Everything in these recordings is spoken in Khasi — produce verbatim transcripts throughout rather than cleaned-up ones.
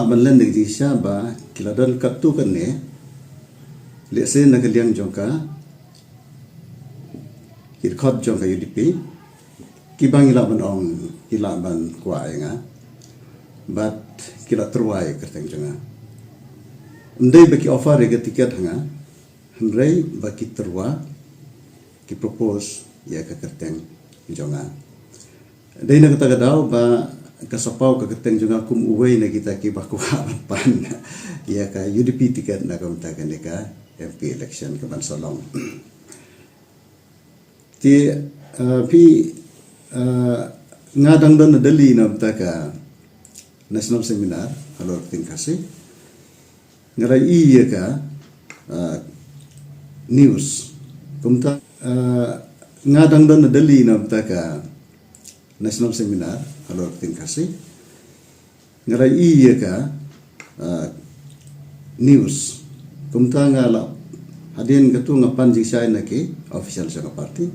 Ban len da ka jingshisha ba ki la don katto katne, lehse na ka liang jong ka, ki dkhot jong ka U D P, kiba ngi lah ban ong, ki lah ban kwah ïa nga, bad ki la tyrwa ïa ka kyrteng jong nga. Ym dei ba ki offer ïa ka tiket ha nga, hynrei ba ki tyrwa, ki propose ïa ka kyrteng jong nga. Dei na kata ka daw ba ka sa paw ka kyrteng jong nga kum uwei na kita kiba kwah ban pan ïa ka U D P tiket na ka bynta kane ka M P election kaban sa long. Te, uh, phi, uh, nga dang don na Delhi na bynta ka national seminar halor ka ktien Khasi. Nga la ïohi ïa ka, uh, news. Kumta, uh, nga dang don na Delhi na bynta ka national seminar halor ka ktien Khasi. Nga la ïohi ïa ka, uh, news. Kumta nga la, hadien katto nga pan jingshai na ki official jong ka party.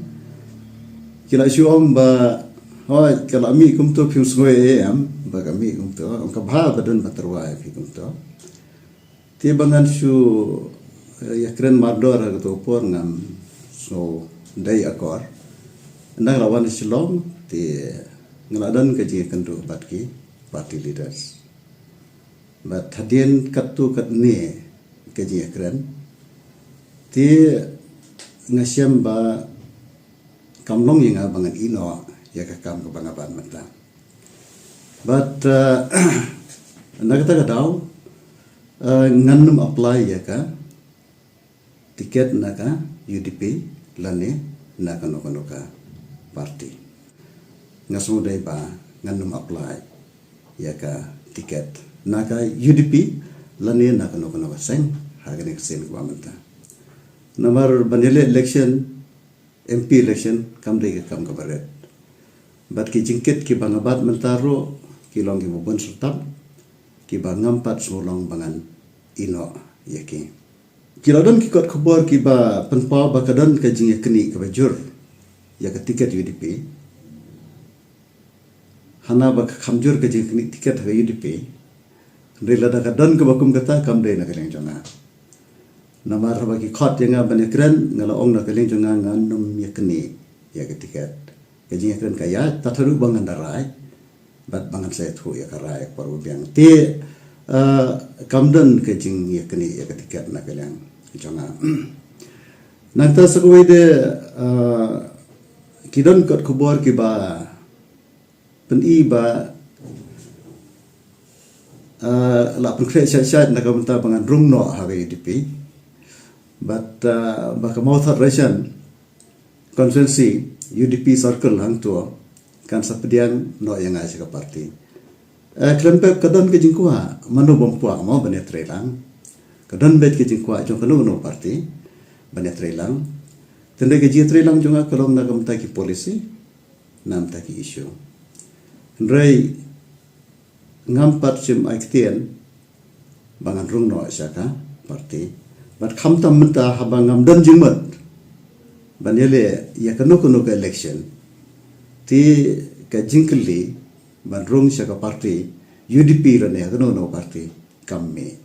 Ki la shu ong ba, hooid, ka la mih kumto, phim sngew ei ei em ba ka mih kumto. Ong ka bha ba don ba tyrwa ïa phi kumto. Te ba ngan shu, eh, ïakren mardor ha kato ka por, ngam sngew dei akor. Ynda nga la wan Shillong, te nga la don ka jingïakynduh bad ki party leaders. Bad hadien katto katne ka jingïakren, te nga shem ba kam long ïa nga ba ngan ïeh noh ïa ka kam kaba nga bat mynta. Bad, uh, na kata ka daw, uh, ngan ym apply ïa ka tiket na ka U D P lane na kano kano ka party. Nga sngewdei ba ngan ym apply ïa ka tiket na ka U D P lane na kano kano ka seng ha kane ka sien kaba mynta. Namar ban ïaleh election, M P election kam dei ka kam kaba rit. Bad ki jingkit kiba nga bat mynta ruh ki long kiba bun syrtap, kiba ngam pat sngew long ba ngan ïeh noh ïa ki. Ki la don ki kot khubor kiba pynpaw ba ka don ka jingïaknieh kaba jur ïa ka tiket U D P. Hana ba ka kham jur ka jingïaknieh tiket ha ka U D P. Hynrei lada ka don kaba kum kata, kam dei na ka liang jong nga. Namar haba ki khot ïa nga ban ïakren, nga la ong na ka liang jong nga ngan ym ïaknieh ïa ka tiket. Ka jingïakren ka ïaid, tad haduh ba ngan da rai bad ba ngan sa ïathuh ïa ka rai ha ka por ba biang. Te, uh, kam don ka jingïaknieh ïa ka tiket na ka liang jong nga. Nangta sa kawei de, uh, ki don kot khubor kiba pyni ba, uh, la pynkhreh shait shait na ka bynta ba ngan rung noh ha ka U D P. Bad, uh, ba ka Mawthadraishan constituency U D P circle hangto kan sa pdiang noh ïa nga sha ka party. Uh, khlem pep ka don ka jingkwah, mano bym kwah mo ban ïatreilang. Ka don beit ka jingkwah jong kano kano party ban ïatreilang. Tangba ka jingïatreilang jong nga ka long na ka bynta ki policy, na ka bynta ki issue. Hynrei ngam pat shym ai ktien ba ngan rung noh sha ka party. Bad khamtam mynta haba ngam don jingmut ban ïaleh ïa kano kano ka election, te ka jingkylli ban rung sha ka party U D P lane kano kano party kam mih.